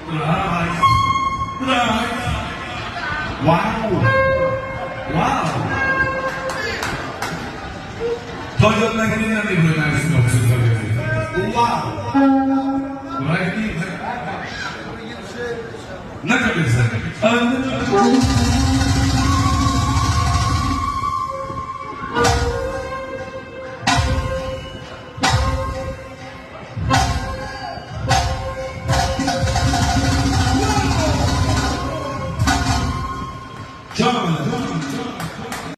Right. Right. Wow. Wow. То ёд нагирӣ, намебурӣ. Wow. Right. Наконец-то. John.